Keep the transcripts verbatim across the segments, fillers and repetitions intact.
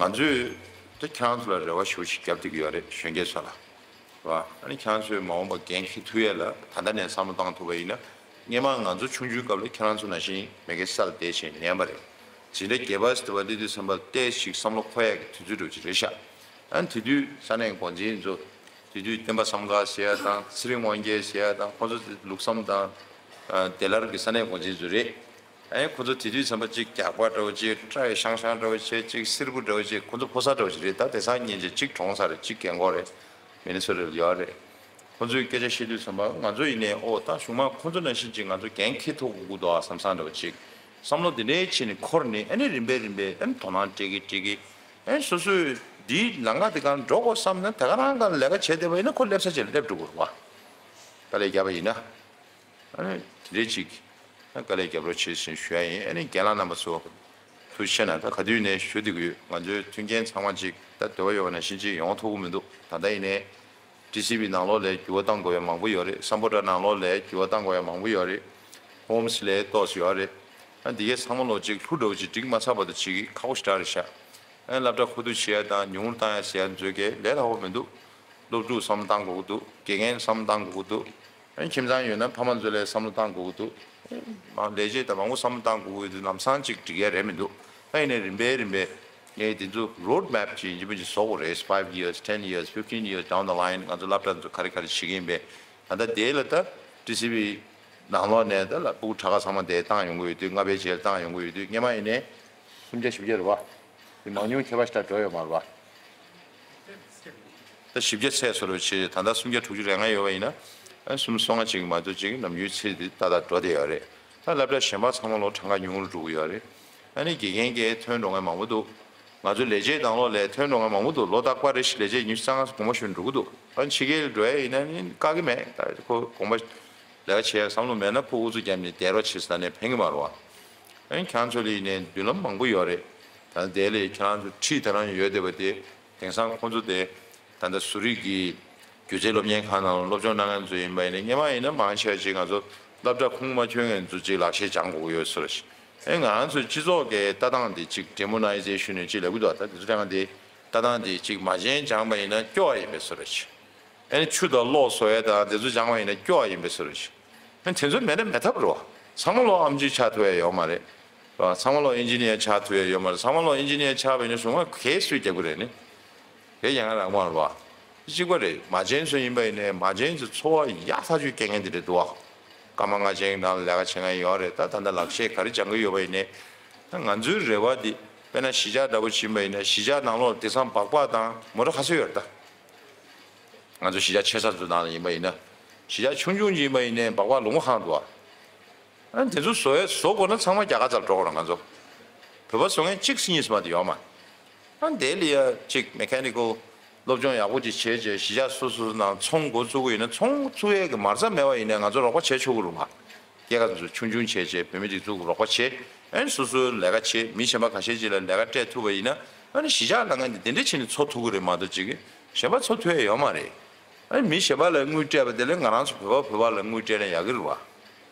ང་ཚོས་ད་ཁྱེད་རང་ཚོ་ལ་རེ་བ་ཞེ་པོ་ཞིག་བརྒྱབ་བསྡད་ཀྱི་ཡོད་རེད། གཞོན་སྐྱེས་ཚོ་ལ། རེད་བ། ཨ་ནི་ཁྱེད་རང་ཚོས་མ་འོངས་པ་འགན་འཁྱེར་ཐུབ་ཡས་ལ་ད་ལྟ་ནས་བསམ་བློ་བཏང་ཐུབ་པ་ཡིན་ན། སྔོན་མ་ང་ཚོ་ཆུང་ཆུང་སྐབས་ལ་ཁྱེད་རང་ཚོ་ནང་བཞིན་མེ་ཁའི་ས་ལ་བསྡད་བྱས་ཉལ་བ་རེད། འཛིན་གྲྭ་བརྒྱད་པ་ཟེར་བ་སླེབས་དུས་ཙམ་པ་ལ་ཏོག་ཙམ་ཞིག་བསམ་བློ་འཁོར་ཡས་ཀྱི་དུས་ཚོད་འདྲ་བོ་ཅིག་རེད་ཤག་ཨ་ནི་དེ་དུས་ས་གནས་འགོ་འཛིན་ཚོ། དེ་དུས་སྟོན་པ་བསམ་འགག་ཟེར་ཡ་དང་ཚེ་རིང་དབང་རྒྱལ་ཟེར་ཡ་དང་ཁོང་ཚོ་ལུགས་བསམ་དང་། ཨ། བདེ་སླར་གྱི་ས་གནས་འགོ་འཛིན་ཚོ་རེད། ཨ་ནི་ཁོ་ཚོ་དེ་དུས་ཙམ་པ་གཅིག་རྒྱགས་པ་འདྲ་བོ་ཅིག་སྐྲ་ཡི་ཤང་ཤང་འདྲ་བོ་བྱས། གཅིག་སེར་པོ་འདྲ་བོ་བྱས། ཁོ་ཚོ་ཕོ་གསར་འདྲ་བོ་ཅིག་རེད། ད་དེང་སང་ཉིན་ཅིག་གཅིག་གྲོངས་ཚར་རེད། གཅིག་རྒན་གོག་རེད། མི་ནི་སོ་ཊ་ལ་ཡོད་རེད། ཁོ་ཚོའི་སྐད་ཆ་བཤད་དུས་ཙམ་པ་ང་ཚོ་ཡིན་ནའི་ཨོ་ད་གཞུག་མ་ཁོ་ཚོ་ནང་བཞིན་ཅིག་ང་ཚོ་འགན་འཁྱེར་ཐུབ་དགོས་ཀྱི་འདུག་ཨ་བསམ་བསམ་འདྲ་བོ་ཅིག་བསམ་བློ་འདི་འདྲའི་བྱས་ནས་འཁོར་ནས། ཨ་ནི་རིམ་པས་རིམ་པས་ཨ་ནི་དོ་སྣང་སྤྲད་ཀྱི་སྤྲད་ཀྱི། ཨ་ནི་སོ་སོས་འདིའི་ལམ་ཁ་འདི་སྒང་འགྲོ་དགོས་བསམ་ན་ད་ག་རང་སྒང་ལས་ཀ་བྱས་བསྡད་པ་ཡིན་ན་ཁོ་སླེབས་ས་ཅིག་ལ་སླེབས་འགྲོ་དགོས་རེད་བ། དཀའ་ལས་བརྒྱབ་པ་ཡིན་ན། ཨ་ནི་དེ་འདྲའི་ཅིག་ཨ་དཀའ་ལས་རྒྱབ་རོགས་བྱེད་ཟེར་ཞུ་ཡ་ཡིན། ཨ་ནི་རྒན་ལགས་རྣམ་པ་ཚོ་ཐུགས་རྗེ་ཆེ་གནང་། ད་ག་དུས་ནས་ཞུ་བསྡད་ཀྱི་ཡོད། ང་ཚོའི་མཐུན་རྐྱེན་ཚང་མ་ཅིག་ད་འདོད་པ་ཡོད་པ་ནང་བཞིན་ཅིག་ཡོང་ཐུབ་ཀྱི་མི་འདུག་ད་ལྟ་ཡིན་ནའི་ཊི་སི་ཝི་ནང་ལོགས་ལ་འགྱུར་བ་གཏང་དགོས་ཡ་མང་པོ་ཡོད་རེད། སམ་བྷོ་ཊ་ནང་ལོགས་ལ་འགྱུར་བ་གཏང་དགོས་ཡ་མང་པོ་ཡོད་རེད། ཧོམ་སི་ལ་ཏོག་ཙམ་ཡོད་རེད། ཨ་འདི་གའི་ཚང་མ་ལོ་ཅིག་ལྷུ་འདྲ་བོ་ཅིག་སྒྲིག་མ་ཚར་བར་དུ་བྱེད་ཀྱི་ཁག་པོ་ཞེ་དྲག་རེད་ཤག་ཨ་སློབ་གྲྭ་མཁོ་བསྡུ་བྱེད་ཡ་དང་ཉུང་རུ་བཏང་ཡ་ཟེར་ཡ་ཚོའི་གའི་ལས་སླ་པོ་མི་འདུག་སློབ་ཕྲུག་བསམ་བློ་བཏང་དགོས་ཀྱི་འདུག་དགེ་རྒན་བསམ་བློ་བཏང་དགོས་ཀྱི་འདུག་ཨ་ཁྱིམ་ཚང་ཡོད་ན་ཕ་མ་ཚོ་ལ་བསམ་བློ་བཏང་དགོས་ཀྱི་འདུག་མང་ལས་བྱེད་དང་མང་པོ་བསམ་བློ་བཏང་དགོས་ཀྱི་འདུག་ལམ་སང་ཅིག་འགྲིག་ཡ་རེད་མི་འདུག་ད་ཡིན་ནའི་རིམ་པས་རིམ་པས་ངས་འདི་ཚོ་རོཌ་མེབ་ཅིག་ཡིན་གཅིག་མིན་གཅིག་བཟོ་དགོས་རེད། five years, ten years, fifteen years down the line ང་ཚོ་སློབ་གྲྭ་ཚོ་ག་རེ་ག་རེ་བྱེད་ཀྱི་ཡིན་པས། ད་ལྟ་དེ་ལ་ད་ཊི་སི་ཝི་ནང་ལོགས་ནས་ད་ལ་ཕྲུ་གུ་དྲག་ཁ་ཚང་མ་དེ་བཏང་ཡོང་གི་ཡོད་དུས། ལྔ་པའི་རྗེས་ལ་བཏང་ཡོང་གི་ཡོད་དུས། སྔོན་མ་ཡིན་ནའི་སུམ་བརྒྱ་བཞི་བརྒྱ་རེད་བ། དེ་མང་ཉུང་ཁྱད་པར་ཞེ་དྲག་འགྲོ་ཡོད་མ་རེད་བ། ད་བཞི་བརྒྱ་ཚད་བཟོ་འདྲ་བྱས། ད་ལྟ་སུམ་བརྒྱ་དྲུག་ཅུ་རེ་ལྔ་ཡོད་པ་ཡིན་ན། ཨ་སུམ་སོ་ལྔ་ཅིག་མ་གཏོགས་ཅིག་ནམ་རྒྱུན་ཚད་དེ་ཏག་ཏག་འགྲོ་བསྡད་ཡོད་རེད། ད་སློབ་གྲྭ་གཞན་པ་ཚང་མ་ལོ་གྲངས་ཀ་ཉུང་རུ་འགྲོ་གི་ཡོད་རེད། ཨ་ནི་དགེ་རྒན་གྱིས་ཐོན་འགྲོ་མཁན་མང་པོ་འདུག་ང་ཚོ་ལས་བྱེད་ནང་ལོགས་ལ་ཐོན་འགྲོ་མཁན་མང་པོ་འདུག་ལོ་རྟག་པར་རེ་བཞིན་ལས་བྱེད་ཉི་ཤུ་རྩ་ལྔ་ཙམ་དགོངས་པ་ཞུས་འགྲོ་གི་འདུག་ཨ་ནི་ཕྱི་རྒྱལ་འགྲོ་ཡ་ཡིན་ན་ནི་དཀའ་གི་མེད། ད་ཁོ་དགོངས་པ་ལས་ཀ་བྱེད་ཡ་བསམ་བློ་མེད་ན་ཁོ་ཨུ་ཚུགས་བརྒྱབ་ནས་བསྡད་རོགས་བྱེད་ཟེར་ནས་ཕན་གི་མ་རེད་བ། ཨ་ནི་ཁྱེད་རང་ཚོ་ལ་ཡིན་ནའི་མདུན་ལམ་མང་པོ་ཡོད་རེད། ད་དེ་ལས་ཁྱེད་རང་ཚོ་ཁྲིད་དེ་རང་ཡོད་བསྡད་པ་དེ། དེང་སང་ཁོང་ཚོ་དེ་ད་ལྟ་ཟུ་རིག་གི་སྒྱུ་རྩལ་སློབ་གཉེར་ཁང་ནང་ལ་སློབ་སྦྱོང་གནང་མཁན་ཚོ་ཡིན་པ་ཡིན་ན། སྔོན་མ་ཡིན་ན་མང་ཆེ་བ་ཅིག་ང་ཚོ་སློབ་གྲྭ་ཁུངས་མ་འཁྱོལ་མཁན་ཚོ་ཅིག་ལག་ཤེས་སྦྱང་དགོས་ཀྱི་ཡོད་བཟོ་འདྲ་ཞིག་ཨེ་ང་རང་ཚོའི་སྤྱི་ཚོགས་ཀྱི་ལྟ་སྟངས་དེ་ཅིག་ཌི་མོ་ནའི་ཛེ་ཤན་ནས་ཅིག་ལབ་ཀྱི་འདུག་ད་དེ་ཚོ་ཀྱང་དེ་ལྟ་སྟངས་དེ་ཅིག་མ་བྱན་སྦྱངས་པ་ཡིན་ན་སྐྱོ་བ་ཡིན་པའི་བཟོ་འདྲ་ཞིག་ཨེ་ཆུ་དང་གློག་བཟོ་ཡས་དང་དེ་ཚོ་སྦྱངས་པ་ཡིན་ན་སྐྱོ་བ་ཡིན་པའི་བཟོ་འདྲ་ཞིག་ཨ་དེ་ཚོ་མེད་ན་མེད་ཐབས་རེད་བ། ཚང་མ་ལོ་ཨེམ་ཆི་ཆགས་ཐུབ་ཡ་ཡོད་མ་རེད། རེད་བ། ཚང་མ་ལོ་ཨིན་ཇི་ནི་ཡར་ཆགས་ཐུབ་ཡ་ཡོད་མ་རེད། ཚང་མ་ལོ་ཨིན་ཇི་ནི་ཡར་ཆགས་པ་ཡིན་ན་གཞུང་ལ་གས་སུས་རྒྱག་གི་རེད་ནི། དེ་ཡང་རང་མ་རེད་བ། གཅིག་པ་རེད། མ་བྱན་ཚོ་ཡིན་པ་ཡིན་ནའི་མ་བྱན་ཚོ་འཚོ་བ་ཡག་ཐག་ཆོད་སྐྱེལ་མཁན་དེ་རེད་འདུག་བ། སྐར་མ་ལྔ་ཆེན་ནང་ལས་ཀ་བྱེད་མཁན་ཡོད་རེད། ད་ད་ལྟ་ལག་ཤེས་ག་རེ་སྦྱང་གི་ཡོད་པ་ཡིན་ནའི། ད་ང་ཚོའི་རེ་བ་འདི་དཔེར་ན་གཞིས་ཆགས་འདྲ་པོ་ཕྱིན་པ་ཡིན་ན་གཞིས་ཆགས་ནང་ལོགས་དེང་སང་སྦག་སྦག་དང་མོ་ཊ་ག་ཚོད་ཡོད་རེད་ད། ང་ཚོ་གཞིས་ཆགས་ཆེ་ས་ཚོ་ནང་ལ་ཡིན་པ་ཡིན་ན། གཞིས་ཆགས་ཆུང་ཆུང་ཅིག་ཡིན་པ་ཡིན་ནའི་སྦག་སྦག་ལུང་པ་གང་འདུག་ཨ། ཨ་དེ་ཚོ་བཟོ་ཡ་བཟོ་དགོས་ན་ཚང་མ་རྒྱ་གར་རྩར་འགྲོ་དགོས་རེད་ང་ཚོ། བོད་པ་བཟོ་མཁན་གཅིག་གཉིས་མ་གཏོགས་ཡོད་མ་རེད། ཨ་དེ་ལ་ཡ་གཅིག་མེ་ཁ་ནི་ཀལ་སློབ་སྦྱོང་ཡག་པོ་ཅིག་བྱས་རྗེས་གཞིས་ཆགས་སོ་སོ་ནང་ཚོང་འགོ་བཙུགས་ཀྱི་ཡིན་ན་ཚོང་བཙུགས་ཡས་ཀྱི་མ་རྩ་མེད་པ་ཡིན་ནའི་ང་ཚོ་རོགས་པ་བྱས་ཆོག་གི་རེད་མ། སྐྱེས་སྐར་ཚོ་ཆུང་ཆུང་བྱས་རྗེས་བུད་མེད་ཅིག་བཙུགས་རོགས་པ་བྱས། ཨན་སོ་སོའི་ལས་ཀ་བྱེད། མི་གཞན་པ་ཁ་ཤས་ཅིག་ལ་ལས་ཀ་སྤྲད་ཐུབ་པ་ཡིན་ན་ཨ་ནི་གཞིས་ཆགས་ལ་ངན་དེ་དེ་འདྲ་བྱས་ནས་འཚོ་ཐུབ་ཀྱི་རེད་མ་གཏོགས་ཅིག་གཞན་པ་འཚོ་ཐུབ་ཡ་ཡོད་མ་རེད། ཨ་ནི་མི་གཞན་པ་ལ་དངུལ་སྤྲད་པ་དེ་ལས་ང་རང་ཚོ་བོད་པ་བོད་པ་ལ་དངུལ་སྤྲད་ན་ཡག་གི་རེད་བ།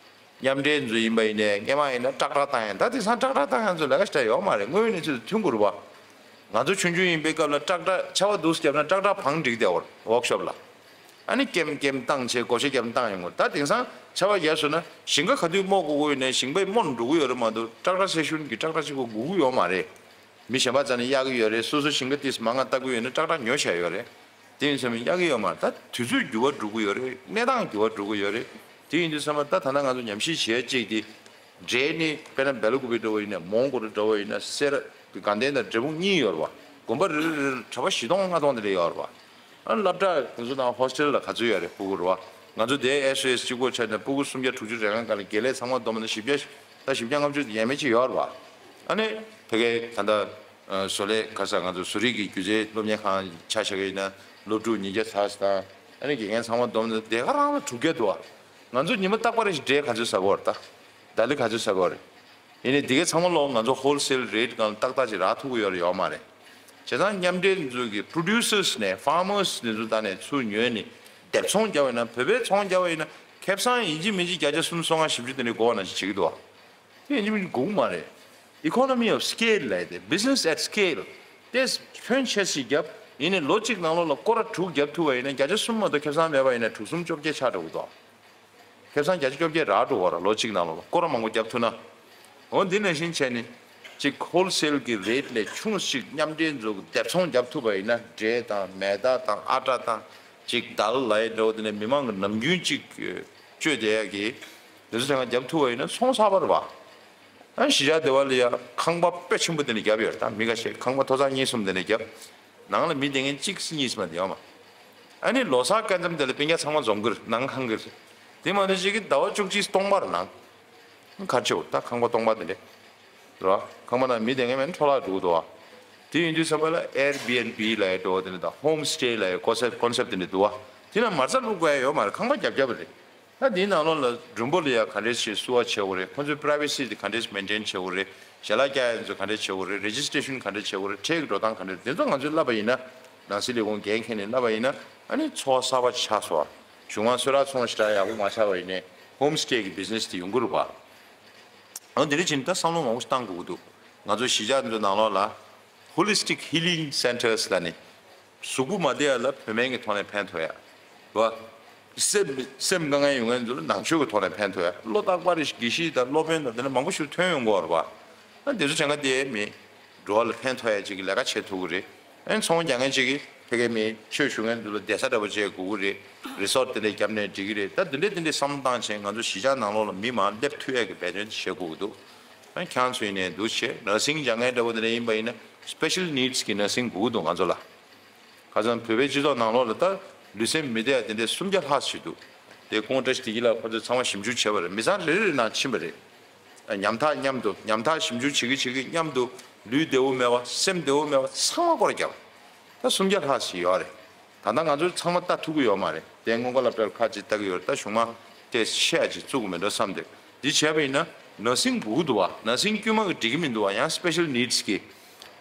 མཉམ་འབྲེལ་ཚོ་ཡིན་པ་ཡིན་ནའི་སྔས་མ་ཡིན་ན་ཏྲག་ཏྲག་བཏང་ཡ། ད་དེང་སང་ཏྲག་ཏྲག་བཏང་ཡ་ཚོ་ལས་ཀ་ཞེ་དྲག་ཡོད་མ་རེད། དངོས་ཡོད་གནས་ཚུལ་དང་མཐུན་དགོས་རེད་བ། ང་ཚོ་ཆུང་ཆུང་ཡིན་པའི་སྐབས་ལ་ཏྲག་ཏྲག་ཆར་པ་འདུག་བརྒྱབ་ན་ཏྲག་ཏྲག་བང་སྒྲིག་བསྡད་ཡོད་རེད་ཝོག་ཤོབ་ལ། ཨ་ནི་ཀེམ་ཀེམ་བཏང་བྱས་བགོ་བཤའ་བརྒྱབ་བཏང་ཡོང་གི། ད་དེང་སང་ཆར་པ་རྒྱག་སོང་ན་ཞིང་ཁ་ག་དུས་རྨོ་དགོས་ཀྱི་ཡོད་ནའི་ཞིང་པས་རྨོ་ནས་འགྲོ་གི་ཡོད་རེད་མ་གཏོགས་ཏྲག་ཏྲག་སེ་ཤུན་གྱི་ཏྲག་ཏྲག་གཅིག་པོ་དགོས་ཀྱི་ཡོད་མ་རེད། མི་གཞན་པ་རྩ་ནས་གཡར་གྱི་ཡོད་རེད། སོ་སོ་ཞིང་ཁ་ཏིས་མང་ང་བཏབ་ཀྱི་ཡོད་ན་ཏག་ཏག་ཉོ་བྱས་ཡོད་རེད། དེ་ཡིན་ཙང་གཡར་གྱི་ཡོད་མ་རེད། ད་དུས་ཚོད་འགྱུར་བ་འགྲོ་གི་ཡོད་རེད། གནས་སྟངས་འགྱུར་བ་འགྲོ་གི་ཡོད་རེད། དེ་ཡིན་དུས་ཙམ་པ་ད་ད་ལྟ་ང་ཚོ་ཉམས་ཞིབ་བྱེད་ཡ་གཅིག་དེ། འབྲས་ནི་དཔེར་ན་སྦེལ་ཀོབ་འགྲོ་བ་ཡིན་ན་མོན་གྷོ་འགྲོ་བ་ཡིན་ན་སེ་ར་དགའ་ལྡན་དང་འབྲས་སྤུངས་གཉིས་ཡོད་རེད་བ། དགོན་པ་རེ་རེ་རེ་གྲྭ་པ་བཞི་སྟོང་ལྔ་སྟོང་དེ་འདྲ་ཡོད་རེད་བ། ཨ་སློབ་གྲྭ་དེ་ཚོ་དང་ཧོ་སི་ཊེལ་ལ་ག་ཚོད་ཡོད་རེད། སྤུ་གུ་རེད་བ། ང་ཚོ་དེ་ཨེ་སི་ཨེ་སི་གཅིག་པོ་ཆ་ན་སྤུ་གུ་སུམ་བརྒྱ་དྲུག་ཅུ་རེ་ལྔ་སྒང་ལ་དགེ་ལས་ཚང་མ་བསྡོམས་ན་བཞི་བརྒྱ་ད་བཞི་བརྒྱ་ལྔ་བཅུ་ཡས་མས་ཅིག་ཡོད་རེད་བ། ཨ་ནི་ཕ་གིའི་ད་ལྟ་བཟོ་ལས་ག་ས་ང་ཚོ་བཟོ་རིག་གི་སྒྱུ་རྩལ་སློབ་གཉེར་ཁང་ཆ་བཞག་གི་ཡིན་ན་སློབ་ཕྲུག་ཉིས་བརྒྱ་ཙམ་དང་ཨ་ནི་དགེ་རྒན་ཚང་མ་བསྡོམས་ན་དེ་ག་རང་ལ་དྲུག་བརྒྱ་འདུག་བ། ང་ཚོ་ཉི་མ་རྟག་པར་འབྲས་ག་ཚོད་ཟ་གི་ཡོད་རེད་ད། ད་ལི་ག་ཚོད་ཟ་གི་ཡོད་རེད། ཡིན་ནའི་འདི་གའི་ཚང་མ་ལོག་ང་ཚོ་ཧོལ་སེལ་རེ་ཊི་སྒང་ལ་ཏག་ཏག་ཅིག་རག་ཐུབ་ཀྱི་ཡོད་རེད་ཡོད་མ་རེད། བྱས་ཙང་མཉམ་འབྲེལ་ཚོ་གི་པྲོ་ཌིའུ་སར་སི་ནས་ཕར་མར་སི་ནས་ཚོ་ད་ནས་ཚུར་ཉོས་ནས་སྡེབ་ཚོང་རྒྱག་པ་ཡིན་ན་བོད་པའི་ཚོང་རྒྱག་པ་ཡིན་ན་ཁེ་བཟང་ཡིན་གཅིག་མིན་གཅིག་བརྒྱ་ཆ་སུམ་ཅུ་སོ་ལྔ་བཞི་བཅུ་དེ་འདྲ་དགོས་པ་ནང་བཞིན་བྱེད་ཀྱི་འདུག་བ། དེ་ཡིན་གཅིག་མིན་གཅིག་དགོས་ཀྱི་མ་རེད། Economy of scale ལབ་ཡ་དེ། Business at scale དེ་ཕོན་ཆེ་ཞིག་བརྒྱབ། ཡིན་ནའི་ལོ་གཅིག་ནང་ལོགས་ལ་སྐོར་ར་དྲུག་བརྒྱབ་ཐུབ་པ་ཡིན་ན་བརྒྱ་ཆ་གསུམ་མ་གཏོགས་ཁེ་བཟང་མེད་པ་ཡིན་ན་དྲུག་གསུམ་བཅོ་བརྒྱད་ཆགས་འགྲོ་གི་འདུག་ཁེ་བཟང་བརྒྱ་ཆ་བཅོ་བརྒྱད་རག་འགྲོ་བ་ར་ལོ་གཅིག་ནང་ལོགས་ལ་སྐོར་ར་མང་པོ་བརྒྱབ་ཐུབ་ན། འོ་འདི་ནང་བཞིན་བྱས་ནས་གཅིག་ཧོལ་སེལ་གྱི་རེ་ཊི་ལས་ཆུང་ཞིག་མཉམ་འབྲེལ་ཚོ་གི་སྡེབ་ཚོང་བརྒྱབ་ཐུབ་པ་ཡིན་ན་འབྲས་དང་མེ་ཏ་དང་ཨ་ཊ་དང་གཅིག་དཱལ་ལབ་ཡ་འདྲ་བོ་དེ་ནས་མི་མང་གི་ནམ་རྒྱུན་གཅིག་སྤྱོད་བསྡད་ཡ་གི་འདི་ཚོ་ཚང་མ་བརྒྱབ་ཐུབ་པ་ཡིན་ན་ཚོང་གསར་པ་རེད་བ། ཨ་གཞིས་ཆགས་སྡེ་བ་ལ་ཡ་ཁང་པ་དཔེ་ཆེན་པོ་དེ་འདྲ་བརྒྱབ་ཡོད་རེད། ད་མི་ཁ་ཤས་ཁང་པ་ཐོག་ཚད་གཉིས་གསུམ་དེ་འདྲ་བརྒྱབ། ནང་ལ་མི་བསྡད་མཁན་གཅིག་གཉིས་མ་གཏོགས་ཡོད་མ། ཨ་ནི་ལོ་གསར་སྐབས་མཚམས་དེ་ལ་སྤུན་ཀྱག་ཚང་མ་འཛོམས་ཀྱི་རེད་ནང་ཁང་གི་རེད། དེ་མ་གཏོགས་ཅིག་གི་ཟླ་བ་བཅུ་གཅིག་སྟོང་པར་ནང་ག་རེ་བྱེད་དགོས། ད་ཁང་པ་སྟོང་པ་དེ་འདྲ་རེད་བ། ཁང་པ་ནང་མི་བསྡད་མཁན་མེད་ན་འཕྲོ་བརླག་འགྲོ་གི་འདུག་བ། དེ་ཡིན་དུས་ཙམ་པ་ལ་ཨེར་བྷི་ཨེན་བྷི་ལབ་ཡ་འདྲ་བོ་དེ་འདྲ་དང་ཧོམ་སི་ཊེ་ལབ་ཡ་ཀོན་སེབ་ཀོན་སེབ་དེ་འདྲ་འདུག་བ། དེ་ལ་མ་རྩ་བླུག་དགོས་ཡ་ཡོད་མ་རེད། ཁང་པ་རྒྱབ་རྒྱབ་རེད། ད་འདིའི་ནང་ལོགས་ལ་མགྲོན་པོ་ལ་ཡ་ག་འདྲས་ཞིག་བསུ་བ་བྱེད་དགོས་རེད། ཁོང་ཚོའི་པ་རའི་ཝེ་སི་དེ་ག་འདྲས་མེན་ཊེན་བྱེད་དགོས་རེད། ཞལ་ལག་བཀྱག་ཡ་ཚོ་ག་འདྲས་བྱེད་དགོས་རེད། རེ་ཇི་སི་ཊེ་ཤན་ག་འདྲས་བྱེད་དགོས་རེད། ཁྲལ་གྱི་འགྲོ་སྟངས་ག་འདྲས་རེད། དེ་ཚོ་ང་ཚོས་བསླབ་པ་ཡིན་ན་ནང་སྲིད་ལས་ཁུངས་འགན་འཁྱེར་ནས་བསླབ་པ་ཡིན་ན་ཨ་ནི་འཚོ་བ་གསར་པ་ཆགས་སོང་བ། གཞུང་དམངས་གསོལ་རས་ཚོང་ཞེ་དྲག་ཡག་པོ་མ་ཆགས་པ་ཡིན་ནའི་ཧོམ་སི་ཊེ་གི་བི་ཛི་ནེ་སི་དེ་ཡོང་གི་རེད་པ། ཨ་འདི་འདྲ་བྱས་ནས་ད་བསམ་བློ་མང་པོ་ཞིག་བཏང་དགོས་ཀྱི་འདུག་ང་ཚོ་གཞིས་ཆགས་འདི་ཚོ་ནང་ལོགས་ལ་Holistic Healing Centres ལབ་ནས། གཟུགས་པོ་མ་བདེ་ཡ་ལ་བོད་སྨན་གྱི་ཐོག་ནས་ཕན་ཐོགས་ཡ། རེད་བ། སེམས་སེམས་དཀའ་ངལ་ཡོད་མཁན་ཚོ་ལ་ནང་ཆོས་ཀྱི་ཐོག་ནས་ཕན་ཐོགས་ཡ། བློ་རྟག་པ་རེ་ཞིག་དགེ་བཤེས་དང་སློབ་དཔོན་དང་དེ་འདྲ་མང་པོ་ཞིག་ཐོན་ཡོང་གི་ཡོད་རེད་བ། ཨ་དེ་ཚོ་བྱེད་མཁན་དེ་མི་འགྲོ་བ་ལ་ཕན་ཐོགས་ཡ་ཅིག་གི་ལས་ཀ་བྱེད་ཐུབ་ཀྱི་རེད། ཨ་ཚོང་རྒྱག་མཁན་ཅིག་གིས་ཕ་གིའི་མི་ཆོས་ཞུ་མཁན་ཚོ་ལ་བསྡད་ས་འདྲ་པོ་ཅིག་དགོས་ཀྱི་རེད། རི་སོར་ཊི་དེ་འདྲ་བརྒྱབ་ནས་འགྲིག་གི་རེད། ད་དེ་འདྲས་དེ་འདྲས་བསམ་བློ་བཏང་བྱས་ང་ཚོ་གཞིས་ཆགས་ནང་ལོགས་ལ་མི་མང་སླེབས་ཐུབ་ཡ་གི་འབད་བརྩོན་བྱེད་དགོས་ཀྱི་འདུག་ཨ་ཁྱེད་རང་ཚོ་ཡིན་ནའི་འདུག་བྱས་ནར་སིང་སྦྱང་མཁན་འདྲ་པོ་དེ་འདྲ་ཡིན་པ་ཡིན་ན་སི་པེ་ཤལ་ནིཌ་སི་གི་ནར་སིང་དགོས་ཀྱི་འདུག་ང་ཚོ་ལ། ཁ་སང་བོད་པའི་སྤྱི་ཚོགས་ནང་ལོགས་ལ་ད་ལུས་སེམས་མི་བདེ་བ་དེ་འདྲའི་སུམ་བརྒྱ་ལྷག་ཞིག་འདུག་དེ་ཁོང་བཀྲ་ཤིས་བདེ་སྐྱིད་ལགས་ཁོ་ཚོས་ཚང་མ་ཞིབ་འཇུག་བྱས་པ་རེད། མི་ཚང་རེ་རེ་ནང་ཕྱིན་པ་རེད། ཉམ་ཐག་མཉམ་དུ་ཉམ་ཐག་ཞིབ་འཇུག་བྱེད་ཀྱི་བྱེད་ཀྱི་མཉམ་དུ་ལུས་བདེ་བོ་མེད་པ་སེམས་བདེ་བོ་མེད་པ་ཚང་མ་སྐོར་ར་བརྒྱབ། ད་སུམ་བརྒྱ་ལྷག་ཞིག་ཡོད་རེད། ད་ལྟ་ང་ཚོས་ཚང་མ་ལྟ་ཐུབ་ཀྱི་ཡོད་མ་རེད། དེ་སྔོན་འགོག་སློབ་གྲྭར་ཁག་ཅིག་ལྟ་གི་ཡོད་རེད། ད་གཞུག་མ་དེ་ཤེས་ཡ་ཅིག་བཙུགས་དགོས་མེད་འགྲོ་བསམ་དེ། འདི་བྱས་པ་ཡིན་ན་ནར་སིང་དགོས་ཀྱི་འདུག་བ། ནར་སིང་དཀྱུས་མ་གི་འགྲིག་གི་མི་འདུག་བ། ཡང་སི་པེ་ཤལ་ནིཌ་སི་གི་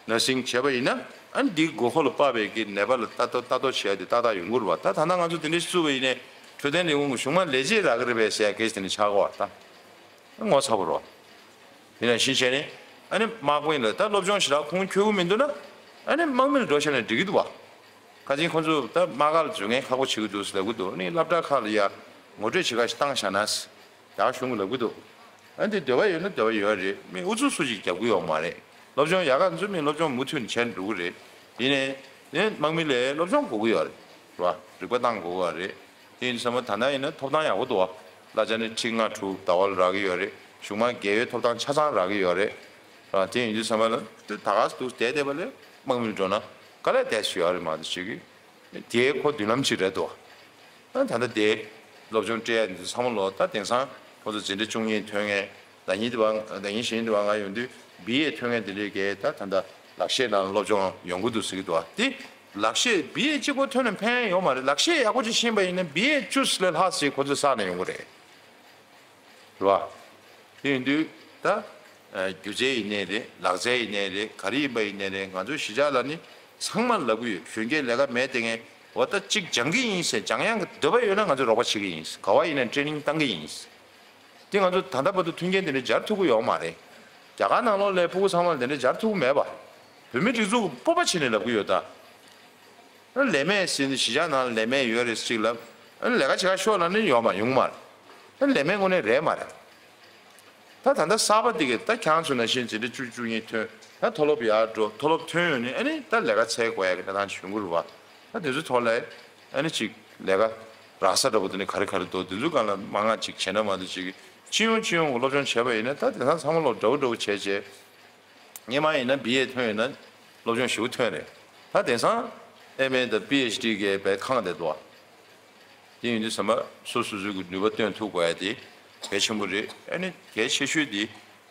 ནར་སིང་བྱས་པ་ཡིན་ན་ཨ་ནི་འདིའི་དགོས་མཁོ་ལ་དཔག་པའི་གི་ནད་པ་ལ་ལྟ་རྟོག་ལྟ་རྟོག་བྱེད་ཡ་དེ་ཏག་ཏག་ཡོང་གི་རེད་བ། ད་ད་ལྟ་ང་ཚོ་དེ་འདྲ་ཞིག་བཙུགས་པ་ཡིན་ནའི་འཕྲོད་བསྟེན་ལས་ཁུངས་ཀྱི་གཞུག་མ་ལས་བྱེད་རག་གི་རེད་པས་ཟེར་ཡ་གལ་སྲིད་དེ་འདྲ་ཆགས་ཀྱི་ཡོད་པ་ད་ངོ་ཚ་པོ་རེད་བ། དེ་ནང་བཞིན་བྱས་ནས་ཨ་ནི་དམག་མི་ལ་ད་སློབ་སྦྱོང་ཞེ་དྲག་ཁོང་འཁྱོལ་གྱི་མི་འདུག་ན་ཨ་ནི་དམག་མི་ལ་འགྲོ་བྱས་ན་འགྲིག་གི་འདུག་བ། ཁ་སང་ཁོང་ཚོ་ད་དམག་སྒར་ལ་འཛུལ་མཁན་ཁག་པོ་བྱེད་ཀྱི་འདུག་ཟེར་ལབ་ཀྱི་འདུག་ཨ་ནི་སློབ་གྲྭ་ཁག་ལ་ཡ་ངོ་སྤྲོད་བྱེད་ག་ཞིག་བཏང་བཞག་ན། ཡག་གཞུང་གི་ལབ་གི་འདུག་ཨ་འདི་འདོད་པ་ཡོད་ན་འདོད་པ་ཡོད་རེད། མི་ཨུ་ཚུགས་སུ་ཞིག་རྒྱབ་གི་ཡོད་མ་རེད། སློབ་སྦྱོང་ཡག་ག་འཛུལ་མི་སློབ་སྦྱོང་མུ་མཐུད་ནས་བྱས་ནས་འགྲོ་གི་རེད། ཡིན་ནའི་ནི་དམག་མི་ལ་སློབ་སྦྱོང་དགོས་ཀྱི་ཡོད་རེད། རེད་བ། རིག་པ་བཏང་དགོས་ཀྱི་ཡོད་རེད། དེ་ཡིན་དུས་ཙམ་པ་ད་ལྟ་ཡིན་ན་ཐོབ་ཐང་ཡག་པོ་འདུག་བ། གླ་ཆ་ནི་ཁྲི་ལྔ་དྲུག་ཟླ་བ་ལ་རག་གི་ཡོད་རེད། གཞུང་མང་རྒས་ཡོལ་ཐོབ་ཐང་ཆ་ཚང་རག་གི་ཡོད་རེད། རེད་བ། དེ་ཡིན་དུས་ཙམ་པ་ལ་ད་ག་སེ་འདུག་བསྡད་བསྡད་པ་ལས་དམག་མི་འགྲོ་ན་དཀའ་ལས་བསྡད་སུ་ཡོད་རེད་མ་གཏོགས་ཅིག་གི། དེའི་ཁོ་མདུན་ལམ་ཅིག་རེད་དོ། ཨ་ད་ལྟ་དེ་སློབ་སྦྱོང་སྤྲད་ཡ་འདི་ཚོ་ཚང་མ་ལོ་ད་དེང་སང་ཁོ་ཚོ་འཛིན་གྲྭ་བཅུ་གཉིས་ཐོན་མཁན། ཟླ་ཉིན་དེ་བ་ཟླ་ཉིན་གཞེས་ཉིན་དེ་བ་ང་ཡོང་དུས་བི་ཨེ་ཐོན་མཁན་དེ་འདྲའི་གས་ད་ད་ལྟ་ལག་ཤེས་ནང་སློབ་སྦྱོང་ཡོང་གི་འདུག་ཟེར་གི་འདུག་ཨ། དེ་ལག་ཤེས་བི་ཨེ་གཅིག་པོ་ཐོན་ནས་ཕན་ཡོད་མ་རེད། ལག་ཤེས་ཡག་པོ་ཅིག་ཤེས་པ་ཡིན་ན་བི་ཨེ་བཅུ་ལས་ལྷག་ཅིག་ཁོ་ཚོས་བསགས་ནས་ཡོང་གི་རེད། རེད་བ། དེ་ཡིན་དུས་ད་ཨ་སྒྱུ་རྩལ་ཡིན་ནའི་རེད། ལག་རྩལ་ཡིན་ནའི་རེད། ག་རེ་ཡིན་པ་ཡིན་ནའི་རེད། ང་ཚོ་གཞིས་ཆགས་ལ་ནི་ཚང་མ་ལབ་གི་ཡོད། གཞོན་སྐྱེས་ལས་ཀ་མེད་བསྡད་མཁན་འོ་ད་གཅིག་སྦྱང་གི་ཡིན་ཟེར། སྦྱང་ཡག་གི་འདོད་པ་ཡོད་ན་ང་ཚོས་རོགས་པ་བྱེད་ཀྱི་ཡིན། ག་བ་ཡིན་ནའི་ཊེ་རེ་ནིང་བཏང་གི་ཡིན། དེ་ང་ཚོ་ད་ལྟ་བར་དུ་མཐུན་རྐྱེན་དེ་འདྲ་སྦྱར་ཐུབ་ཀྱི་ཡོད་མ་རེད། རྒྱ་གར་ནང་ལོགས་ལ་སྤུ་གུ་ཚང་མ་ལ་དེ་འདྲ་སྦྱར་ཐུབ་ཀྱི་མེད་པ། བོད་མི་སྒྲིག་འཛུགས་ཀྱི་སྤོབས་པ་བྱས་ནས་ལབ་ཀྱི་ཡོད་ད། ལས་མེད་ཟེར་ནས་གཞིས་ཆགས་ནང་ལ་ལས་མེད་ཡོད་རེད་ཅིག་ལབ། ལས་ཀ་བྱེད་ག་ཤོག་ལབ་ནས་ཡོད་མ་ཡོང་མ་རེད། ལས་མེད་དངོས་གནས་རེད་མ་རེད། ད་ད་ལྟ་གསར་པ་འདི་གས་ད་ཁྱེད་རང་ཚོ་ནང་བཞིན་འཛིན་གྲྭ་བཅུ་བཅུ་གཉིས་ཐོན། ད་མཐོ་སློབ་ཡར་འགྲོ། མཐོ་སློབ་ཐོན་ཡོང་ནས་ཨ་ནི་ད་ལས་ཀ་འཚོལ་དགོས་ཡ་གི་གནས་སྟངས་ཅིག་ཡོང་གི་རེད་བ། ད་དེ་ཚོའི་ཐོག་ལ་ཨ་ནི་ཅིག་ལས་ཀ་རག་ས་འདྲ་པོ་དེ་ནི་ག་རེ་ག་རེ་འདུག་དེ་ཚོའི་སྒང་ལ་མང་ང་ཅིག་བྱས་ན་མ་གཏོགས་ཅིག་གི་སྤྱི་ཡོངས་སྤྱི་ཡོངས་ཀྱི་སློབ་སྦྱོང་བྱས་པ་ཡིན་ན་ད་དེང་སང་ཚང་མ་ལོག་འདྲ་པོ་འདྲ་པོ་བྱས་བྱས། སྔོན་མ་ཡིན་ན་བི་ཨེ་ཐོན་ཡོད་ན་སློབ་སྦྱོང་ཞེ་པོ་ཐོན་རེད། ད་དེང་སང་ཨེམ་ཨེ་དང་པི་ཨེཆ་ཌི་གས་བས་ཁེངས་བསྡད་འདུག་བ། དེ་ཡིན་དུས་ཙམ་པ་སོ་སོ་སོའི་གི་ནུས་པ་བཏོན་ཐུབ་དགོས་ཡ་དེ་གལ་ཆེན་པོ་རེད། ཨ་ནི་གལ་ཆེ་ཤོས་དེ་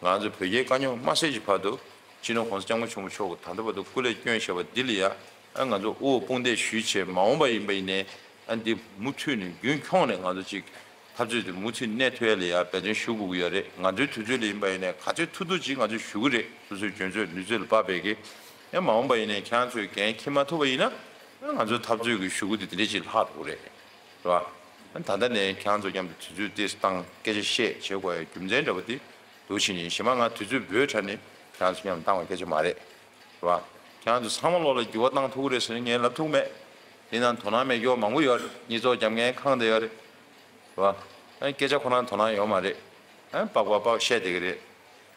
ང་ཚོ་བོད་རྒྱའི་དཀའ་རྙོག་དམའ་སེལ་གྱི་བར་དུ་སྤྱི་ནོར་༸གོང་ས་༸སྐྱབས་མགོན་ཆེན་པོ་མཆོག་གིས་ད་ལྟ་བར་དུ་སྐུ་ལས་བསྐྱོན་བཞག་པ་འདི་ལ་ཡ་ཨ་ང་ཚོ་དབུ་འོག་དཔུང་འདེགས་ཞུས་བྱས་མ་འོངས་པ་ཡིན་པ་ཡིན་ནའི་ཨ་འདི་མུ་མཐུད་ནས་རྒྱུན་འཁྱོངས་ནས་ང་ཚོ་ཅིག་འཐབ་རྩོད་དེ་མུ་མཐུད་གནས་ཐུབ་ཡ་ལ་ཡ་འབད་བརྩོན་ཞུ་དགོས་ཀྱི་ཡོད་རེད། ང་ཚོའི་དུས་ཚོད་ལ་ཡིན་པ་ཡིན་ནའི་ག་ཚོད་ཐུབ་ཐུབ་ཅིག་ང་ཚོས་ཞུ་གི་རེད། སོ་སོའི་འཇོན་ཚོད་ནུས་ཚོད་ལ་དཔག་པའི་གི་ཡང་མ་འོངས་པ་ཡིན་ནའི་ཁྱེད་རང་ཚོས་འགན་འཁྱེར་མ་ཐུབ་པ་ཡིན་ན་ང་ཚོའི་འཐབ་རྩོད་ཀྱི་ཤུགས་དེ་དེ་འདྲ་ཅིག་ལྷག་འགྲོ་གི་རེད། རེད་བ། ད་ལྟ་ནས་ཁྱེད་རང་ཚོ་མཉམ་དུ་དུས་ཚོད་དེ་བཏང་སྐད་ཆ་བཤད་བྱེད་དགོས་ཡ་རྒྱུ་མཚན་འདྲ་པོ་དེ་འདུག་ཕྱིན་ནས་གཞན་མ་ང་དུས་ཚོད་འབོལ་དྲགས་ནས་ཁྱེད་རང་ཚོ་མཉམ་དུ་བཏང་བའི་སྐད་ཆ་མ་རེད། རེད་བ། ཁྱེད་རང་ཚོ་ཚང་མ་ལོག་ལ་འགྱུར་བ་བཏང་ཐུབ་ཀྱི་རེད་ཟེར་ནས་ངས་ལབ་ཐུབ་མེད། དེ་ནང་དོ་སྣང་མེད་སྐྱོ་མང་པོ་ཡོད་རེད། སྙིང་སྟོབས་རྒྱབ་མཁན་ཁེངས་བསྡད་ཡོད་རེད། རེད་བ། ཨ་སྐད་ཆ་ཁོ་རང་དོ་སྣང་ཡོད་མ་རེད། ཨ་པག་པག་པག་བཤད་བསྡད་ཀྱི་རེད།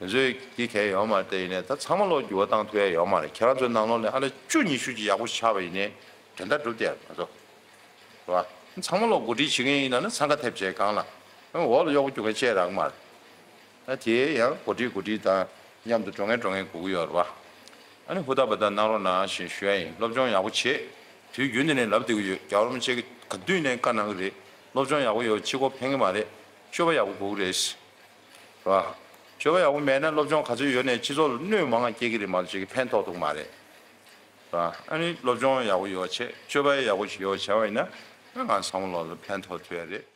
དེ་ཚོས་ཀྱི་གལ་ཡོད་མ་རེད། དེ་ཡིན་ནའི་ད་ཚང་མ་ལོག་འགྱུར་བ་བཏང་ཐུབ་ཡ་ཡོད་མ་རེད། ཁྱེད་རང་ཚོའི་ནང་ལོག་ནས་ཨ་ལ་བཅུ་ཉི་ཤུ་ཅིག་ཡག་པོ་ཆགས་པ་ཡིན་ནའི་དོན་དག་འགྲུབ་བསྡད་ཡ་མ་གཏོགས། རེད་བ། ཚང་མ་ལོག་གོ་སྒྲིག་བྱེད་མཁན་ཡིན་ན་ནི་འཚང་ཁ་ཐེབས་བྱས་སྒང་ལ། འོག་ལ་གཡོག་པོ་རྒྱུག་མཁན་བཅས་རག་མ་རེད། ད་དེ་ཡང་གོ་སྒྲིག་གོ་སྒྲིག་དང་མཉམ་དུ་འགྲོ་མཁན་འགྲོ་མཁན་དགོས་ཀྱི་ཡོད་རེད་བ། ཨ་ནི་ཧུར་ཐག་འབད་ཐག་གནང་རོགས་གནང་ཞེས་ཞུ་ཡ་ཡིན། སློབ་སྦྱོང་ཡག་པོ་བྱེད། དུས་རྒྱུན་དུ་ནས་ལབ་བསྡད་ཀྱི་ཡོད། རྒྱལ་བ་རིན་པོ་ཆེ་གིས་ག་དུས་ནས་བཀའ་གནང་གི་རེད། སློབ་སྦྱོང་ཡག་པོ་ཡོད་ཕྱི་སྒོ་ཕན་གི་མ་རེད། སྤྱོད་པ་ཡག་པོ་དགོས་ཀྱི་རེད། རེད་བ། སྤྱོད་པ་ཡག་པོ་མེད་ན་སློབ་སྦྱོང་ག་ཚོད་ཡོད་ནས་སྤྱི་ཚོགས་ལ་གནོད་མང་ང་སྐྱེལ་གི་རེད་མ་གཏོགས་ཅིག་གི་ཕན་ཐོགས་ཐུབ་མ་རེད། རེད་བ། ཨ་ནི་སློབ་སྦྱོང་ཡག་པོ་ཡོད་བྱེད། སྤྱོད་པ་ཡག་པོ་ཞིག་ཡོད་བྱས་པ་ཡིན་ན་ང་ཚང་མ་ལོག་ལ་ཕན་ཐོགས་ཐུབ་ཡ་རེད།